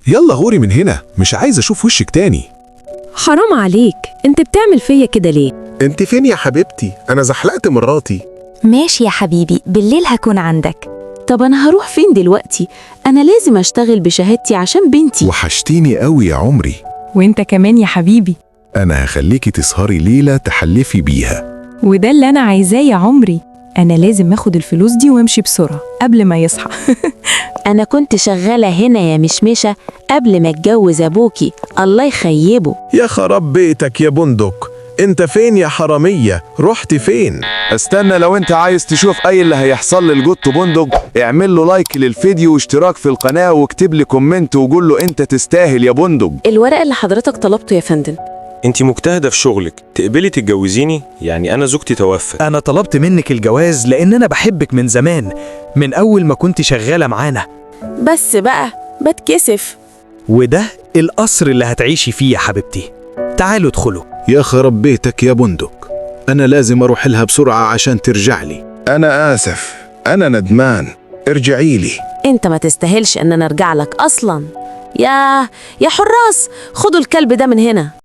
يلا غوري من هنا، مش عايز أشوف وشك تاني. حرام عليك، انت بتعمل فيا كده ليه؟ انت فين يا حبيبتي؟ انا زحلقت مراتي. ماشي يا حبيبي، بالليل هكون عندك. طب أنا هروح فين دلوقتي؟ أنا لازم أشتغل بشهادتي عشان بنتي. وحشتيني قوي يا عمري. وانت كمان يا حبيبي. أنا هخليكي تسهري ليلة تحلفي بيها. وده اللي انا عايزاه يا عمري. انا لازم اخد الفلوس دي وامشي بسرعة قبل ما يصحى. أنا كنت شغالة هنا يا مشمشة قبل ما اتجوز أبوكي، الله يخيبه. يا خراب بيتك يا بندق، انت فين يا حرامية؟ رحت فين؟ استنى، لو انت عايز تشوف اي اللي هيحصل للجوت بندق اعمل له like للفيديو واشتراك في القناة واكتب لي comment وقول له انت تستاهل يا بندق. الورق اللي حضرتك طلبته يا فندم. انت مجتهدة في شغلك، تقبلي تتجوزيني؟ يعني انا زوجتي توفت. أنا طلبت منك الجواز لأن أنا بحبك من زمان، من أول ما كنت شغالة معانا. بس بقى بتكسف. وده القصر اللي هتعيشي فيه يا حبيبتي، تعالوا ادخلوا. يا خراب بيتك يا بندق، أنا لازم أروح لها بسرعة عشان ترجع لي. انا اسف، انا ندمان، ارجعي لي. انت ما تستاهلش ان انا ارجع لك اصلا. يا حراس، خدوا الكلب ده من هنا.